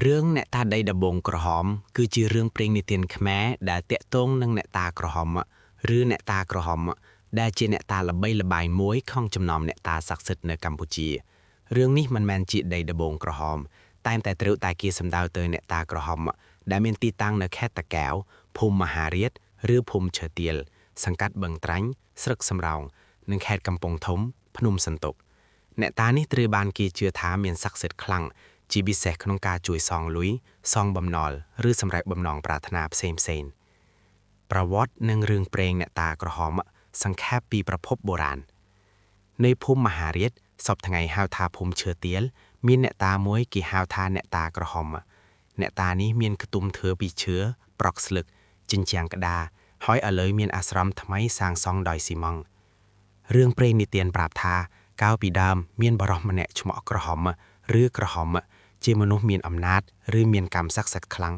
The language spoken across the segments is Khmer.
រឿងអ្នកតាដីដំបងក្រហមគឺជារឿងព្រេងនិទានខ្មែរដែលទាក់ទងនឹងអ្នកតាក្រហមឬអ្នកតាក្រហមដែលជាអ្នកតាល្បីល្បាញមួយក្នុងចំណោមអ្នកតាស័ក្តិសិទ្ធិនៅកម្ពុជារឿងនេះមិនមែនជាដីដំបងក្រហមតែងតែត្រូវតែគេសំដៅទៅអ្នកតាក្រហមដែលមានទីតាំងនៅខេត្តតាកែវភូមិមហារាជឬភូមិឈើទាលសង្កាត់បឹងត្រាញ់ស្រុកសំរោងនិងខេត្តកំពង់ធំភ្នំសន្ទុកអ្នកតានេះត្រូវបានគេជឿថាមានស័ក្តិសិទ្ធិខ្លាំង ជាពិសេសក្នុងការជួយសងលុយសងបំណុលឬសម្រេចបំណងប្រាថ្នាផ្សេងផ្សេងប្រវត្តិនិងរឿងព្រេងអ្នកតាក្រហមសង្ខេបពីប្រភពបុរាណនៅភូមិមហារាជសពថ្ងៃហៅថាភូមិឈើទាលមានអ្នកតាមួយគេហៅថាអ្នកតាក្រហមអ្នកតានេះមានខ្ទុំធ្វើពីឈើប្រក់ស្លឹកចិញ្ចាំងក្តារហើយឥឡូវមានអាស្រមថ្មីសាងសង់ដោយស៊ីម៉ង់រឿងព្រេងនិទានប្រាប់ថាកាលពីដើមមានបរិសម្នាក់ឈ្មោះក្រហមឬក្រហមជាមនុស្សមានអំណាចឬមានកម្មស័ក្តិសិទ្ធិខ្លាំង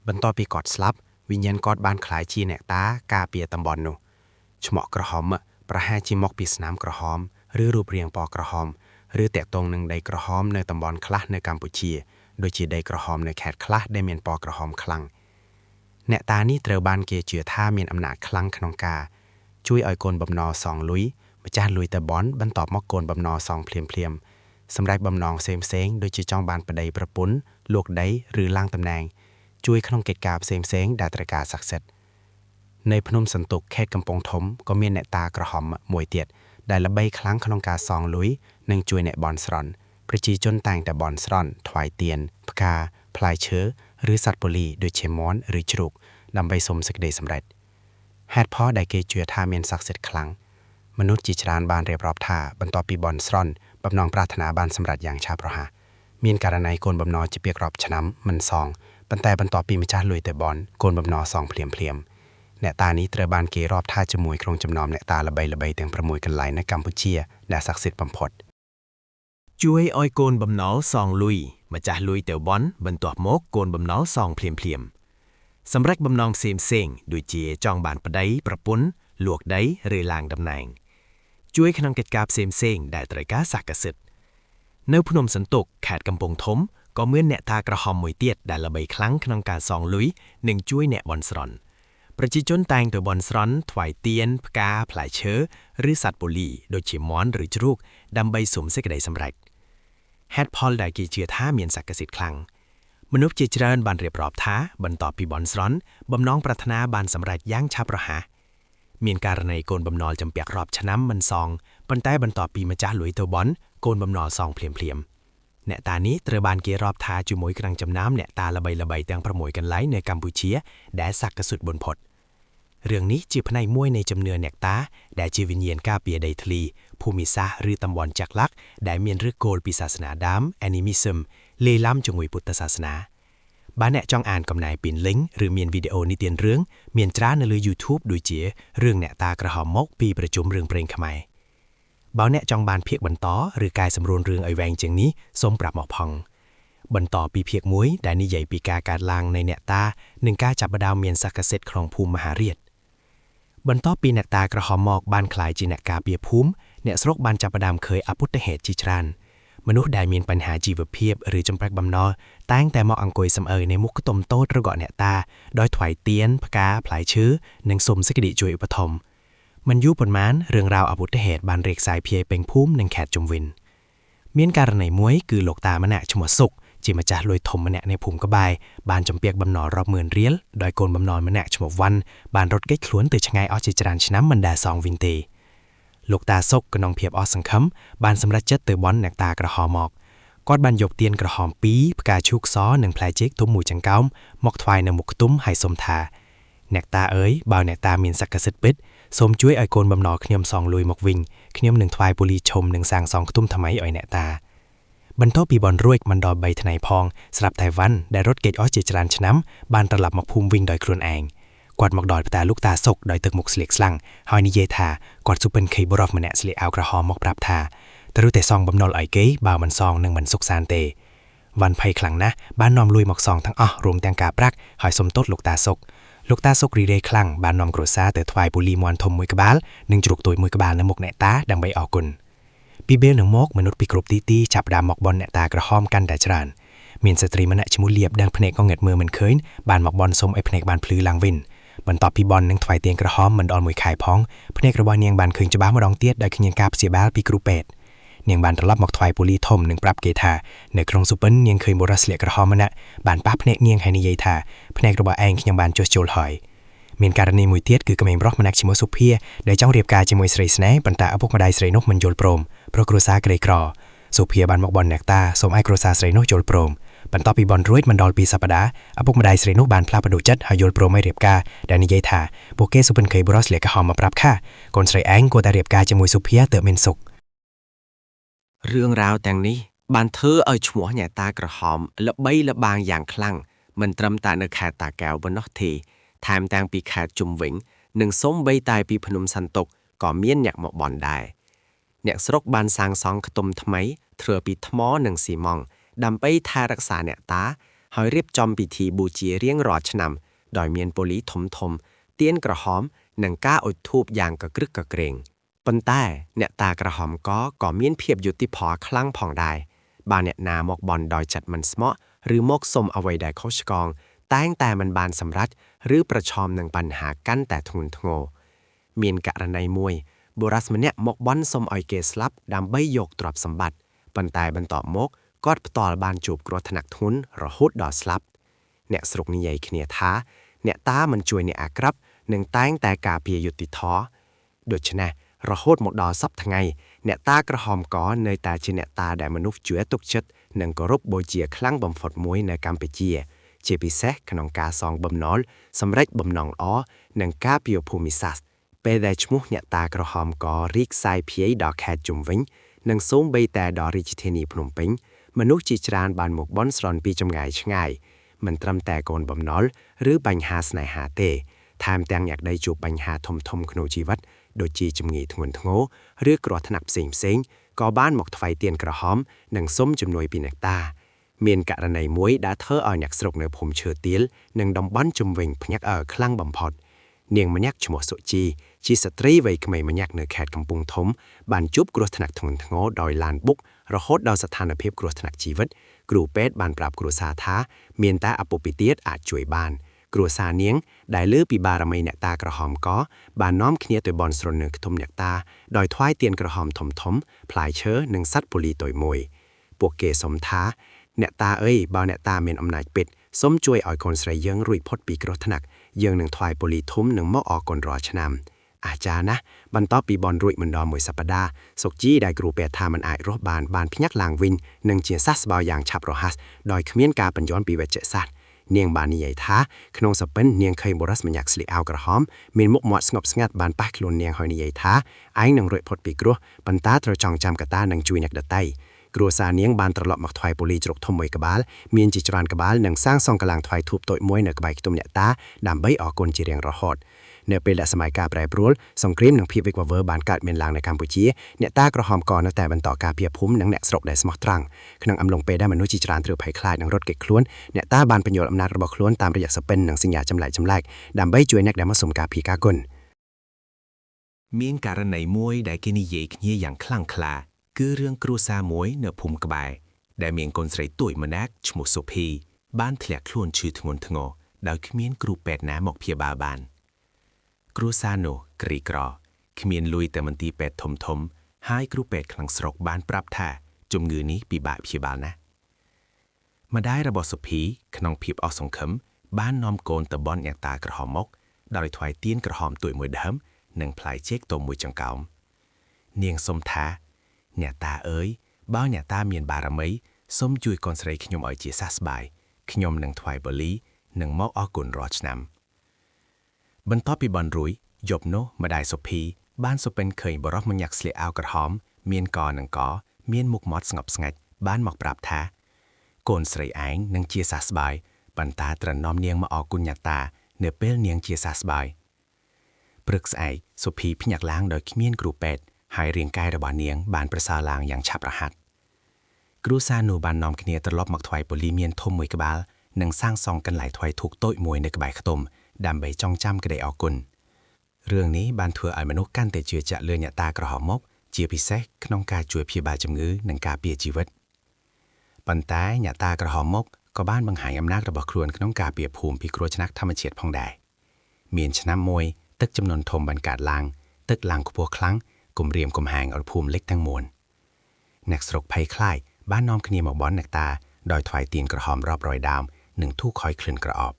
បន្ទាប់ពីគាត់ស្លាប់វិញ្ញាណគាត់បានក្លាយជាអ្នកតាការពារតំបន់នោះឈ្មោះក្រហមប្រហែលជាមកពីស្នាមក្រហមឬរូបរាងពណ៌ក្រហមឬតាក់ទងនឹងដីក្រហមនៅតំបន់ខ្លះនៅកម្ពុជាដូចជាដីក្រហមនៅខេត្តខ្លះដែលមានពណ៌ក្រហមខ្លាំងអ្នកតានេះត្រូវបានគេជឿថាមានអំណាចខ្លាំងក្នុងការជួយឲ្យកូនបំណុលសងលុយម្ចាស់លុយទៅបន់បន្ទាប់មកកូនបំណុលសងភ្លាមៗសម្រាប់បំណងផ្សេងៗដូចជាចង់បានប្តីប្រពន្ធលក់ដីឬឡើងតំណែងជួយក្នុងកិច្ចការផ្សេងៗដែលត្រូវការស័ក្តិសិទ្ធិនៅភ្នំសន្ទុកខេត្តកំពង់ធំក៏មានអ្នកតាក្រហមមួយទៀតដែលល្បីខ្លាំងក្នុងការសងលុយនិងជួយអ្នកបន់ស្រន់ប្រជាជនតែងតែបន់ស្រន់ថ្វាយទៀនផ្កាផ្លែឈើឬសត្វពូលីដូចជាមាន់ឬជ្រូកដើម្បីសុំសេចក្តីសម្រេចហេតុផលដែលគេជឿថាមានស័ក្តិសិទ្ធិខ្លាំងមនុស្សជាច្រើនបានរៀបរាប់ថាបន្ទាប់ពីបន់ស្រន់បំណងប្រាថ្នាបានសម្រេចយ៉ាងឆាប់រហ័សមានករណីកូនបំណុលជាពាក្យរាប់ឆ្នាំមិនសងប៉ុន្តែបន្ទាប់ពីម្ចាស់លុយទៅបន់កូនបំណុលសងភ្លាមៗអ្នកតានេះត្រូវបានគេរាប់ថាជាមួយក្នុងចំណោមអ្នកតាល្បីៗទាំង6កន្លែងនៅកម្ពុជាដែលស័ក្តិសិទ្ធិបំផុតជួយឲ្យកូនបំណុលសងលុយម្ចាស់លុយទៅបន់បន្ទាប់មកកូនបំណុលសងភ្លាមៗសម្រេចបំណងផ្សេងៗដូចជាចង់បានប្តីប្រពន្ធលក់ដីឬឡើងតំណែងជួយក្នុងកិច្ចការផ្សេងៗដែលត្រូវការសក្តិសិទ្ធិនៅភ្នំសន្ទុកខេត្តកំពង់ធំក៏មានអ្នកតាក្រហមមួយទៀតដែលល្បីខ្លាំងក្នុងការសងលុយនិងជួយអ្នកបន់ស្រន់ប្រជាជនតែងទៅបន់ស្រន់ថ្វាយទៀនផ្កាផ្លែឈើឬសត្វពូលីដូចជាមាន់ឬជ្រូកដើម្បីសុំសេចក្តីសម្រេចហេតុផលដែលគេជឿថាមានសក្តិសិទ្ធិខ្លាំងមនុស្សជាច្រើនបានរៀបរាប់ថាបន្ទាប់ពីបន់ស្រន់បំណងប្រាថ្នាបានសម្រេចយ៉ាងឆាប់រហ័សមានករណីកូនបំណុលចម្ពាក់រាប់ឆ្នាំមិនសងប៉ុន្តែបន្ទាប់ពីម្ចាស់លុយទៅបន់កូនបំណុលសងភ្លាមៗអ្នកតានេះត្រូវបានគេរាប់ថាជាមួយក្នុងចំណោមអ្នកតាល្បីៗទាំង6កន្លែងនៅកម្ពុជាដែលស័ក្តិសិទ្ធិបំផុតរឿងនេះជាផ្នែកមួយនៃជំនឿអ្នកតាដែលជាវិញ្ញាណការពារដីធ្លីភូមិសាស្ត្រឬតំបន់ចាក់លាក់ដែលមានឫសគល់ពីសាសនាដើម Animism លាយឡំជាមួយពុទ្ធសាសនាបើអ្នកចង់អានកំណែពីលីងឬមានវីដេអូនិទានរឿងមានច្រើននៅលើ YouTube ដូចជារឿងអ្នកតាក្រហមមកពីប្រជុំរឿងព្រេងខ្មែរបើអ្នកចង់បានភាគបន្តឬកែសម្រួលរឿងឲ្យវែងជាងនេះសូមប្រាប់មកផងបន្តពីភាគ1ដែលនិយាយពីការកើតឡើងនៃអ្នកតានិងការចាប់ផ្ដើមមានសក្តិសិទ្ធិក្នុងភូមិមហារាជបន្ទាប់ពីអ្នកតាក្រហមមកបានក្លាយជាអ្នកការពារភូមិអ្នកស្រុកបានចាប់ផ្ដើមឃើញអពុទ្ធហេតុជាច្រើនមនុស្សដែលមានបញ្ហាជីវភាពឬចម្ប្រាក់បំណុលតែងតែមកអង្គុយសំអើយនៅមុខខ្ទមតូចរបស់អ្នកតាដោយថ្វាយទៀនផ្កាផ្លែឈើនិងសុំសេចក្តីជួយឧបត្ថម្ភមិនយូរប៉ុន្មានរឿងរ៉ាវអពុទ្ធហេតុបានរីកសាយភាយពេញភូមិនិងខេត្តជុំវិញមានករណីមួយគឺលោកតាម្នាក់ឈ្មោះសុកជាម្ចាស់លុយធំម្នាក់នៅភូមិក្បែរបានចម្ពាក់បំណុលរាប់ម៉ឺនរៀលដោយកូនបំណុលម្នាក់ឈ្មោះវ៉ាន់បានរត់គេចខ្លួនទៅឆ្ងាយអស់ជាច្រើនឆ្នាំមិនដែលសងវិញទេលោកតាសុកក្នុងភាពអស់សង្ឃឹមបានសម្រេចចិត្តទៅបន់អ្នកតាក្រហមមកគាត់បានយកទៀនក្រហម2ផ្កាឈូកសនិងផ្លែចេកទុំមួយចង្កោមមកថ្វាយនៅមុខខ្ទុំហើយសុំថាអ្នកតាអើយបើអ្នកតាមានសក្តិសិទ្ធិពិតសូមជួយឲ្យកូនបំណុលខ្ញុំសងលុយមកវិញខ្ញុំនឹងថ្វាយពូលីឈុំនិងសាងសង់ខ្ទុំថ្មីឲ្យអ្នកតាបន្ទាប់ពីបន់រួចមិនដល់3ថ្ងៃផងស្រាប់តែវ៉ាន់ដែលរត់គេចអស់ជាច្រើនឆ្នាំបានត្រឡប់មកភូមិវិញដោយខ្លួនឯងគាត់មកដល់ផ្ទះលោកតាសុកដោយទឹកមុខស្លៀកស្លាំងហើយនិយាយថាគាត់សុពិនខីបុរសម្នាក់ស្លៀកអាវក្រហមមកប្រាប់ថាត្រូវតែសងបំណុលឲ្យគេបើមិនសងនឹងមិនសុខសាន្តទេវ៉ាន់ភ័យខ្លាំងណាស់បាននាំលុយមកសងទាំងអស់រួមទាំងការប្រាក់ហើយសុំទោសលោកតាសុកលោកតាសុករីរេខ្លាំងបាននាំគ្រួសារទៅថ្វាយពូលីមាន់ធំមួយក្បាលនិងជ្រូកតូចមួយក្បាលនៅមុខអ្នកតាដើម្បីអរគុណពីពេលនឹងមកមនុស្សពីគ្រប់ទីទីចាប់ផ្ដើមមកបន់អ្នកតាក្រហមកាន់តែច្រើន មានស្ត្រីម្នាក់ឈ្មោះលៀបដែលភ្នែកងងឹតមើលមិនឃើញបានមកបន់សុំឲ្យភ្នែកបានភ្លឺឡើងវិញបន្ទាប់ពីបន់នឹងថ្វាយទៀនក្រហមមិនដល់មួយខែផងភ្នែករបស់នាងបានឃើញច្បាស់ម្ដងទៀតដោយគ្មានការព្យាបាលពីគ្រូពេទ្យនាងបានត្រឡប់មកថ្វាយប៉ូលីធំនិងប្រាប់គេថានៅក្នុងសុបិននាងឃើញបុរសស្លៀកក្រហមម្នាក់បានប៉ះភ្នែកនាងហើយនិយាយថាភ្នែករបស់ឯងខ្ញុំបានជួសជុលហើយមានករណីមួយទៀតគឺក្មេងប្រុសម្នាក់ឈ្មោះសុភាដែលចង់រៀបការជាមួយស្រីស្នេហ៍ប៉ុន្តែឪពុកម្ដាយស្រីនោះមិនយល់ព្រមព្រោះគ្រួសារក្រីក្រសុភាបានមកបន់អ្នកតាសូមឲ្យគ្រួសារស្រីនោះយល់ព្រមបន្ទាប់ពីបន់រួចមិនដល់2សប្តាហ៍ឪពុកម្ដាយស្រីនោះបានផ្លាស់ប្ដូរចិត្តហើយយល់ព្រមឲ្យរៀបការដែលនិយាយថាពួកគេសុបិនឃើញបុរសស្លៀកក្រហមមកប្រាប់ថាកូនស្រីឯងគួរតែរៀបការជាមួយសុភាទើបមានសុខ រឿងរ៉ាវទាំងនេះបានធ្វើឲ្យឈ្មោះអ្នកតាក្រហមល្បីល្បាញយ៉ាងខ្លាំងមិនត្រឹមតែនៅខេត្តតាកែវប៉ុណ្ណោះទេថែមទាំងពីខេត្តជុំវិញនិងសូម្បីតែពីភ្នំសន្ទុកក៏មានអ្នកមកបន់ដែរអ្នកស្រុកបានសាងសង់ខ្ទមថ្មីធ្វើពីថ្មនិងស៊ីម៉ង់ដើម្បីថែរក្សាអ្នកតាហើយរៀបចំពិធីបូជារៀងរាល់ឆ្នាំដោយមានប៉ូលីសធំៗទៀនក្រហមនិងការអុជធូបយ៉ាងកក្រឹកកក្រែងប៉ុន្តែអ្នកតាក្រហមកក៏មានភាពយុត្តិធម៌ខ្លាំងផងដែរបើអ្នកណាមកបន់ដោយចិត្តមិនស្មោះឬមកសុំអ្វីដែលខុសឆ្គងតែងតែមិនបានសម្រេចឬប្រឈមនឹងបញ្ហាកាន់តែធ្ងន់ធ្ងរមានករណីមួយបុរសម្នាក់មកបន់សុំឲ្យគេស្លាប់ដើម្បីយកទ្រព្យសម្បត្តិប៉ុន្តែបន្ទាប់មកគាត់ផ្ទាល់បានជួបគ្រោះថ្នាក់ធ្ងន់រហូតដល់ស្លាប់អ្នកស្រុកនិយាយគ្នាថាអ្នកតាមិនជួយអ្នកអាក្រក់និងតែងតែការពារយុត្តិធម៌ដូច្នេះរហូតមកដល់សប្តាហ៍ថ្ងៃអ្នកតាក្រហមកនៅតែជាអ្នកតាដែលមនុស្សជឿទុកចិត្តនិងគោរពបូជាខ្លាំងបំផុតមួយនៅកម្ពុជា ជាពិសេសក្នុងការសងបំណុលសម្រេចបំណងល្អនិងការពារភូមិសាស្ត្រពេលដែលឈ្មោះអ្នកតាក្រហមករីកសាយភាយដល់ខេត្តជុំវិញនិងសូម្បីតែដល់រាជធានីភ្នំពេញមនុស្សជាច្រើនបានមកបន់ស្រន់ពីចម្ងាយឆ្ងាយមិនត្រឹមតែកូនបំណុលឬបញ្ហាស្នេហាទេថែមទាំងអ្នកដែលជួបបញ្ហាធំៗក្នុងជីវិតដូចជាជំងឺធ្ងន់ធ្ងរឬគ្រោះថ្នាក់ផ្សេងៗក៏បានមកថ្វាយទៀនក្រហមនិងសុំជំនួយពីអ្នកតាមានករណីមួយដែលធ្វើឲ្យអ្នកស្រុកនៅភូមិឈើទាលនិងតំបន់ជុំវិញភ្ញាក់ផ្អើលខ្លាំងបំផុតនាងម្នាក់ឈ្មោះសុជីជាស្ត្រីវ័យក្មេងម្នាក់នៅខេត្តកំពង់ធំបានជួបគ្រោះថ្នាក់ធ្ងន់ធ្ងរដោយឡានបុករហូតដល់ស្ថានភាពគ្រោះថ្នាក់ជីវិតគ្រូពេទ្យបានប្រាប់គ្រួសារថាមានតែឪពុកពីទៀតអាចជួយបានគ្រួសារនាងដែលលើពីបារមីអ្នកតាក្រហមកបាននាំគ្នាទៅបន់ស្រន់នៅខ្ទមអ្នកតាដោយថ្វាយទៀនក្រហមធំៗផ្លែឈើនិងសត្វពូលីតូចមួយពួកគេសុំថាអ្នកតាអើយបើអ្នកតាមានអំណាចពិតសូមជួយឲ្យកូនស្រីយើងរួចផុតពីគ្រោះថ្នាក់យើងនឹងថ្វាយពូលីធំនិងមកអរគុណរាល់ឆ្នាំអាចារ្យណាស់បន្ទាប់ពីបន់រួចមិនដល់មួយសប្តាហ៍សុកជីដែលគ្រូពេទ្យថាមិនអាចរស់បានបានភ្ញាក់ឡើងវិញនិងជាសះស្បើយយ៉ាងឆាប់រហ័សដោយគ្មានការបញ្យន់ពីវេជ្ជសាស្ត្រនាងបាននិយាយថាក្នុងសពិននាងឃើញបុរសម្នាក់ស្លៀកអាវក្រហមមានមុខមាត់ស្ងប់ស្ងាត់បានប៉ះខ្លួននាងហើយនិយាយថាឯងនឹងរួចផុតពីគ្រោះប៉ុន្តែត្រូវចងចាំកត្តានិងជួយអ្នកដទៃគ្រួសារនាងបានត្រឡប់មកថ្វាយប៉ូលីជ្រុកធំមួយក្បាលមានជាច្រើនក្បាលនិងសាងសង់កលាំងថ្វាយធូបតូចមួយនៅក្បែរខ្ទមអ្នកតាដើម្បីអរគុណជារៀងរហូតនៅពេលដែលសម័យកាលប្រែប្រួលសង្គ្រាមនិងភាពវិកវវើបានកើតមានឡើងនៅកម្ពុជាអ្នកតាក្រហមកនៅតែបន្តការពារភូមិនិងអ្នកស្រុកដែលស្មោះត្រង់ក្នុងអំឡុងពេលដែលមនុស្សជាច្រើនត្រូវភ័យខ្លាចនិងរត់គេចខ្លួនអ្នកតាបានបញ្យល់អំណាចរបស់ខ្លួនតាមរយៈសពិននិងសញ្ញាចម្លែកៗដើម្បីជួយអ្នកដែលមកសុំការពារការគុណ មានករណីមួយដែលគេនិយាយគ្នាយ៉ាងខ្លាំងក្លាគឺរឿងគ្រួសារមួយនៅភូមិក្បែរដែលមានកូនស្រីទួចម្នាក់ឈ្មោះសុភីបានធ្លាក់ខ្លួនឈឺធ្ងន់ធ្ងរដោយគ្មានគ្រូពេទ្យណាមកព្យាបាលបានគ្រួសារនោះក្រីក្រគ្មានលុយទៅមន្ទីរពេទ្យធំៗហើយគ្រូពេទ្យក្នុងស្រុកបានប្រាប់ថាជំងឺនេះពិបាកព្យាបាលណាស់ម្ដាយរបស់សុភីក្នុងភាពអស់សង្ឃឹមបាននាំកូនទៅបន់អ្នកតាក្រហមមុខដោយថ្វាយទៀនក្រហមទួយមួយដើមនិងផ្លែចេកទុំមួយចង្កោមនាងសុំថាអ្នកតាអើយបើអ្នកតាមានបារមីសូមជួយកូនស្រីខ្ញុំឲ្យជាសះស្បើយខ្ញុំនឹងថ្វាយបលីនិងមកអរគុណរាល់ឆ្នាំបន្ទាប់ពីបន់រួយយប់នោះម្ដាយសុភីបានសុពិនឃើញបុរសម្នាក់ស្លៀកអាវក្រហមមានកនឹងកមានមុខមាត់ស្ងប់ស្ងាត់បានមកប្រាប់ថាកូនស្រីឯងនឹងជាសះស្បើយប៉ុន្តែត្រូវនាំនាងមកអរគុណអ្នកតានៅពេលនាងជាសះស្បើយព្រឹកស្អែកសុភីភ្ញាក់ឡើងដោយគ្មានគ្រូពេទ្យហើយរាងកាយរបស់នាងបានប្រសើរឡើងយ៉ាងឆាប់រហ័សគ្រួសារនោះបាននាំគ្នាត្រឡប់មកថ្វាយពលីមានធំមួយក្បាលនិងសាងសង់កន្លែងថ្វាយធូបតូចមួយនៅក្បែរខ្ទមដើម្បីចងចាំក្តីអរគុណរឿងនេះបានធ្វើឲ្យមនុស្សកាន់តែជឿជាក់លើអ្នកតាក្រហមមុខជាពិសេសក្នុងការជួយព្យាបាលជំងឺនិងការពារជីវិតប៉ុន្តែអ្នកតាក្រហមមុខ ក៏បានបង្ហាញអំណាចរបស់ខ្លួនក្នុងការពារភូមិពីគ្រោះថ្នាក់ធម្មជាតិផងដែរមានឆ្នាំមួយទឹកចំនួនធំបានកើតឡើងទឹកឡើងខ្ពស់ខ្លាំងគំរាមកំហែងឲ្យភូមិលិចទាំងមូលអ្នកស្រុកភ័យខ្លាចបាននាំគ្នាមកបន់អ្នកតាដោយថ្វាយទៀនក្រហមរាប់រយដើមនិងធូបខយក្លិនក្រអូប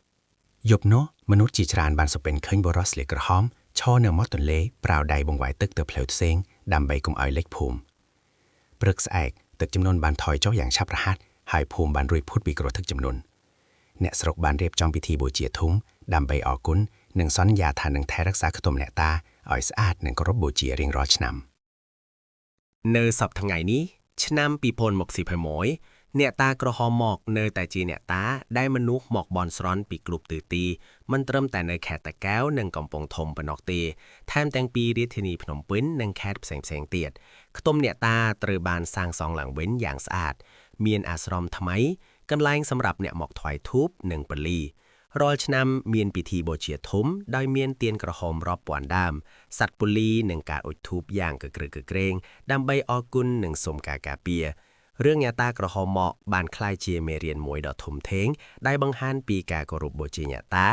យប់នោះមនុស្សជាច្រើនបានសុបិនឃើញបុរសស្លៀកក្រហមឈរនៅមាត់ទន្លេប្រាវដៃបង្វែរទឹកទៅផ្លូវផ្សេងដើម្បីកុំឲ្យលិចភូមិព្រឹកស្អែកទឹកចំនួនបានថយចុះយ៉ាងឆាប់រហ័សហើយភូមិបានរួចផុតពីគ្រោះទឹកចំនួនអ្នកស្រុកបានរៀបចំពិធីបូជាធំដើម្បីអរគុណនិងសន្យាថានឹងថែរក្សាខ្ទមអ្នកតាឲ្យស្អាតនិងគោរពបូជារៀងរាល់ឆ្នាំ នៅសប្តាហ៍ថ្ងៃនេះឆ្នាំ2026អ្នកតាក្រហមមកនៅតែជាអ្នកតាដែលមនុស្សមកបន់ស្រន់ពីគ្រប់ទិសទីមិនត្រឹមតែនៅខេត្តតាកែវនិងកំពង់ធំប៉ុណ្ណោះទេថែមទាំងពីរាជធានីភ្នំពេញនិងខេត្តផ្សេងៗទៀតខ្ទមអ្នកតាត្រូវបានសាងសង់ឡើងវិញយ៉ាងស្អាត មានអាស្រមថ្មីកន្លែងសម្រាប់អ្នកមកថ្វាយធូបនិងពលីរាល់ឆ្នាំមានពិធីបូជាធំដោយមានទៀនក្រហមរាប់ពាន់ដើមសត្វពូលីនិងការអុជធូបយ៉ាងកក្រឹកកក្រែងដើម្បីអរគុណនិងសូមការការពាររឿងអ្នកតាក្រហមមកបានក្លាយជាមេរៀនមួយដ៏ធំធេងដែលបង្ហាញពីការគោរពបូជាអ្នកតា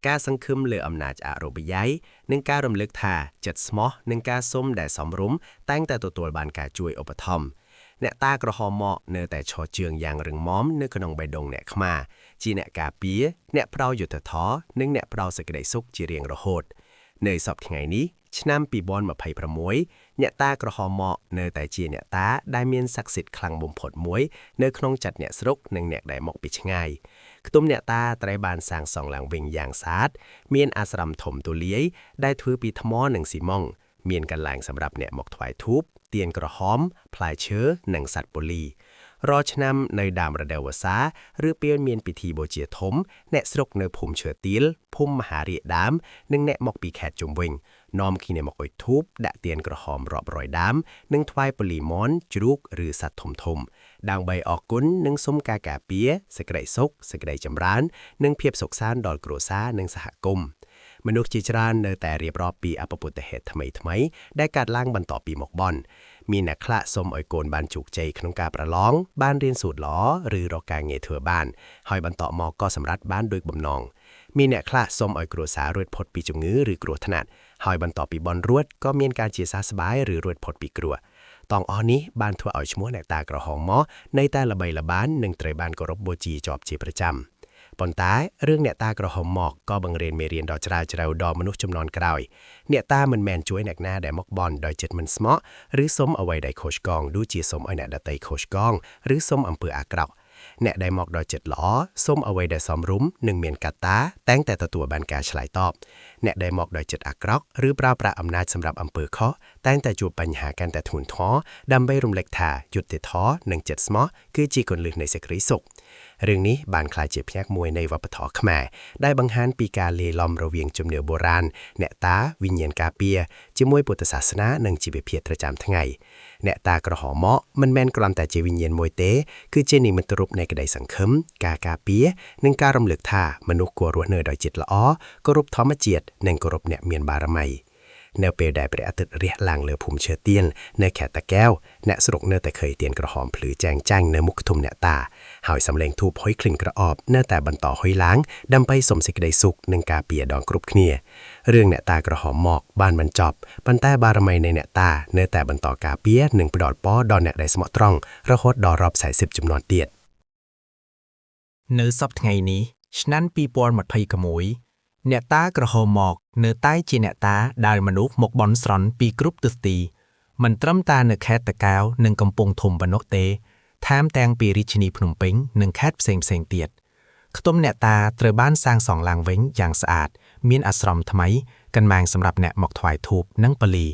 ការសង្ឃឹមលើអំណាចអរូបិយ័យនិងការរំលឹកថាចិត្តស្មោះនិងការសុំដែលសមរម្យតែងតែទទួលបានការជួយឧបត្ថម្ភអ្នកតាក្រហមមកនៅតែឈរជើងយ៉ាងរឹងមាំនៅក្នុងបេះដូងអ្នកខ្មែរជាអ្នកការពារអ្នកផ្ដល់យុត្តិធម៌និងអ្នកផ្ដល់សេចក្តីសុខជារៀងរហូត នៅសប្តាហ៍ថ្ងៃនេះឆ្នាំ2026អ្នកតាក្រហមមកនៅតែជាអ្នកតាដែលមានស័ក្តិសិទ្ធិខ្លាំងបំផុតមួយនៅក្នុងចិត្តអ្នកស្រុកនិងអ្នកដែលមកពីឆ្ងាយខ្ទមអ្នកតាត្រូវបានសាងសង់ឡើងវិញយ៉ាងស្អាតមានអាស្រមធំទូលាយដែលធ្វើពីថ្មនិងស៊ីម៉ងត៍មានកន្លែងសម្រាប់អ្នកមកថ្វាយធូបទៀនក្រហមផ្លែឈើនិងសត្វពូលីរាល់ឆ្នាំនៅដើមរដូវវស្សាឬពេលមានពិធីបូជាធំអ្នកស្រុកនៅភូមិឈើទាលភូមិមហារាជដើមនិងអ្នកមកពីខេត្តជុំវិញនាំគ្នាមកអុជធូបដាក់ទៀនក្រហមរាប់រយដើមនិងថ្វាយពលីមន់ជ្រូកឬសត្វធំធំដើម្បីអរគុណនិងសុំការការពារសេចក្តីសុខសេចក្តីចម្រើននិងភាពសុខសាន្តដល់គ្រួសារនិងសហគមន៍មនុស្សជាច្រើននៅតែរៀបរាប់ពីអបពុទ្ធហេតុថ្មីៗដែលកើតឡើងបន្ទាប់ពីមកបន់មានអ្នកខ្លះសុំឲ្យកូនបានជោគជ័យក្នុងការប្រឡងបានរៀនសូត្រល្អឬរកការងារធ្វើបានហើយបន្តមកក៏សម្រេចបានដូចបំណងមានអ្នកខ្លះសុំឲ្យគ្រួសាររួចផុតពីជំងឺឬគ្រោះថ្នាក់ហើយបន្ទាប់ពីបន់រួចក៏មានការជាសះស្បើយឬរួចផុតពីគ្រោះតងអស់នេះបានធ្វើឲ្យឈ្មោះអ្នកតាក្រហមមកនៅតែល្បីល្បាញនិងត្រូវបានគោរពបូជាជាប់ជាប្រចាំប៉ុន្តែរឿងអ្នកតាក្រហមមកក៏បង្រៀនមេរៀនដ៏ជ្រាលជ្រៅដល់មនុស្សជំនាន់ក្រោយអ្នកតាមិនមែនជួយអ្នកណាដែលមកបន់ដោយចិត្តមិនស្មោះឬសុំអ្វីដែលខុសឆ្គងដូចជាសុំឲ្យអ្នកដទៃខុសឆ្គងឬសុំអំពើអាក្រក់អ្នកដែលមកដោយចិត្តល្អសុំអ្វីដែលសមរម្យនិងមានកត្តាតែងតែទទួលបានការឆ្លើយតបអ្នកដែលមកដោយចិត្តអាក្រក់ឬប្រើប្រាស់អំណាចសម្រាប់អំពើខុសតែងតែជួបបញ្ហាកាន់តែធ្ងន់ធ្ងរដើម្បីរំលឹកថាយុត្តិធម៌និងចិត្តស្មោះគឺជាគន្លឹះនៃសេចក្តីសុខរឿងនេះបានក្លាយជាផ្នែកមួយនៃវប្បធម៌ខ្មែរដែលបង្ហាញពីការលាយឡំរវាងជំនឿបុរាណអ្នកតាវិញ្ញាណការពារជាមួយពុទ្ធសាសនានិងជីវភាពប្រចាំថ្ងៃអ្នកតាក្រហមមកមិនមែនគ្រាន់តែជាវិញ្ញាណមួយទេគឺជានិមិត្តរូបនៃក្តីសង្ឃឹមការការពារនិងការរំលឹកថាមនុស្សគួររស់នៅដោយចិត្តល្អគោរពធម្មជាតិនិងគោរពអ្នកមានបារមីនៅពេលដែលព្រះអាទិត្យរះឡើងលើភូមិឈើទៀននៅខេត្តតាកែវអ្នកស្រុកនៅតែឃើញទៀនក្រហមភ្លឺចែងចាញ់នៅមុខខ្ទមអ្នកតាហើយសំឡេងធូបហុយក្លិនក្រអូបនៅតែបន្តហុយឡើងដើម្បីសុំសេចក្តីសុខនិងការពារដល់គ្រប់គ្នារឿងអ្នកតាក្រហមមកបានបញ្ចប់ប៉ុន្តែបារមីនៃអ្នកតានៅតែបន្តការពារនិងផ្ដល់ពរដល់អ្នកដែលស្មោះត្រង់រហូតដល់រាប់40ជំនាន់ទៀតនៅសប្តាហ៍ថ្ងៃនេះឆ្នាំ2026អ្នកតាក្រហមមកនៅតែជាអ្នកតាដែលមនុស្សមកបន់ស្រន់ពីគ្រប់ទិសទីមិនត្រឹមតែនៅខេត្តតាកែវនិងកំពង់ធំប៉ុណ្ណោះទេថែមទាំងពីរាជធានីភ្នំពេញនិងខេត្តផ្សេងៗទៀតខ្ទមអ្នកតាត្រូវបានសាងសង់ឡើងវិញយ៉ាងស្អាតមានអាស្រមថ្មីកន្លែងសម្រាប់អ្នកមកថ្វាយធូបនិងពលី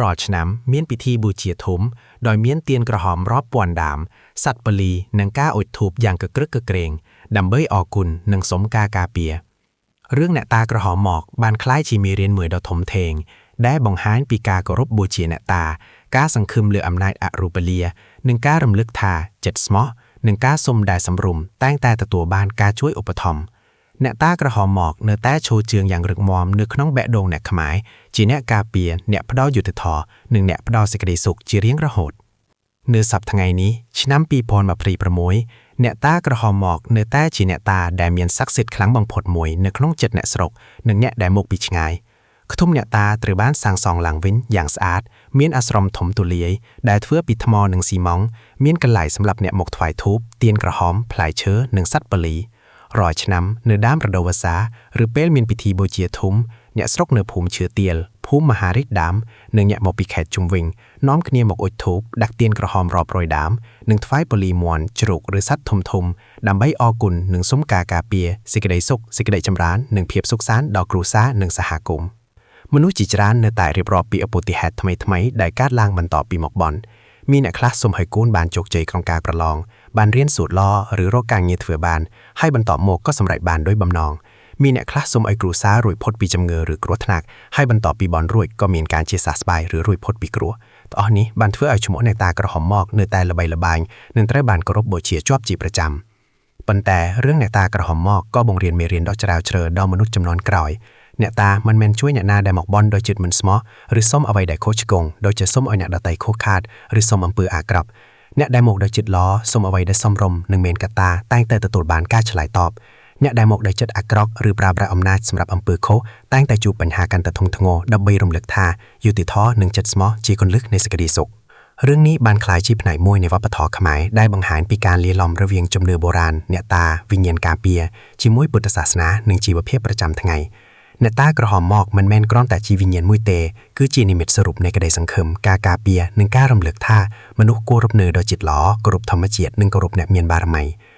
រាល់ឆ្នាំមានពិធីបូជាធំដោយមានទៀនក្រហមរាប់ពាន់ដើមសត្វពលីនិងការអុជធូបយ៉ាងកក្រឹកកក្រែងដើម្បីអរគុណនិងសុំការការពាររឿងអ្នកតាក្រហមមកបានក្លាយជាមេរៀនមួយដ៏ធំធេងដែលបង្ហាញពីការគោរពបូជាអ្នកតាការសង្ឃឹមលើអំណាចអរូបលានិងការរំលឹកថាចិត្តស្មោះនិងការសុំដែលសមរម្យតែងតែទទួលបានការជួយឧបត្ថម្ភអ្នកតាក្រហមមកនៅតែឈរជើងយ៉ាងរឹងមាំនៅក្នុងបេះដូងអ្នកខ្មែរជាអ្នកការពារអ្នកផ្ដល់យុត្តិធម៌និងអ្នកផ្ដល់សេចក្តីសុខជារៀងរហូតនៅសប្តាហ៍ថ្ងៃនេះឆ្នាំ2026 អ្នកតាក្រហមមកនៅតែជាអ្នកតាដែលមានស័ក្តិសិទ្ធិខ្លាំងបំផុតមួយនៅក្នុងចិត្តអ្នកស្រុកនិងអ្នកដែលមកពីឆ្ងាយខ្ទមអ្នកតាត្រូវបានសាងសង់ឡើងវិញយ៉ាងស្អាតមានអាស្រមធំទូលាយដែលធ្វើពីថ្មនិងស៊ីម៉ងត៍មានកន្លែងសម្រាប់អ្នកមកថ្វាយធូបទៀនក្រហមផ្លែឈើនិងសត្វពលីរាល់ឆ្នាំនៅដើមរដូវវស្សាឬពេលមានពិធីបូជាធំអ្នកស្រុកនៅភូមិឈើទាលភូមិមហារាជដើមនិងអ្នកមកពីខេត្តជុំវិញនាំគ្នាមកអុជធូបដាក់ទៀនក្រហមរាប់រយដើមនិងថ្វាយពលីមាន់ជ្រូកឬសត្វធំៗដើម្បីអរគុណនិងសុំការការពារសេចក្តីសុខសេចក្តីចម្រើននិងភាពសុខសាន្តដល់គ្រួសារនិងសហគមន៍មនុស្សជាច្រើននៅតែរៀបរាប់ពីឧបទ្ទហេតុថ្មីៗដែលកើតឡើងបន្ទាប់ពីមកបន់មានអ្នកខ្លះសុំឲ្យកូនបានជោគជ័យក្នុងការប្រឡងបានរៀនសូត្រល្អឬរកការងារធ្វើបានហើយបន្ទាប់មកក៏សម្រេចបានដោយបំណងមានអ្នកខ្លះសុំឲ្យគ្រួសាររួចផុតពីជំងឺឬគ្រោះថ្នាក់ហើយបន្ទាប់ពីបន់រួចក៏មានការជាសះស្បើយឬរួចផុតពីគ្រោះទាំងអស់នេះបានធ្វើឲ្យឈ្មោះអ្នកតាក្រហមមកនៅតែល្បីល្បាញនិងត្រូវបានគោរពបូជាជាប់ជាប្រចាំប៉ុន្តែរឿងអ្នកតាក្រហមមកក៏បង្រៀនមេរៀនដ៏ជ្រាលជ្រៅដល់មនុស្សជំនាន់ក្រោយអ្នកតាមិនមែនជួយអ្នកណាដែលមកបន់ដោយចិត្តមិនស្មោះឬសុំអ្វីដែលខុសឆ្គងដូចជាសុំឲ្យអ្នកដទៃខូចខាតឬសុំអំពើអាក្រក់អ្នកដែលមកដោយចិត្តល្អសុំអ្វីដែលសមរម្យនិងមានកត្តាតែងតែទទួលបានការឆ្លើយតបអ្នកដែលមកដោយចិត្តអាក្រក់ឬប្រើប្រាស់អំណាចសម្រាប់អំពើខុសតែងតែជួបបញ្ហាកាន់តែធ្ងន់ធ្ងរដើម្បីរំលឹកថាយុត្តិធម៌និងចិត្តស្មោះជាគន្លឹះនៃសេចក្តីសុខរឿងនេះបានក្លាយជាផ្នែកមួយនៃវប្បធម៌ខ្មែរដែលបង្ហាញពីការលាយឡំរវាងជំនឿបុរាណអ្នកតាវិញ្ញាណការពារជាមួយពុទ្ធសាសនានិងជីវភាពប្រចាំថ្ងៃអ្នកតាក្រហមមកមិនមែនគ្រាន់តែជាវិញ្ញាណមួយទេគឺជានិមិត្តសរុបនៃក្តីសង្ឃឹមការការពារនិងការរំលឹកថាមនុស្សគួររស់នៅដោយចិត្តល្អគោរពធម្មជាតិនិងគោរពអ្នកមានបារមី។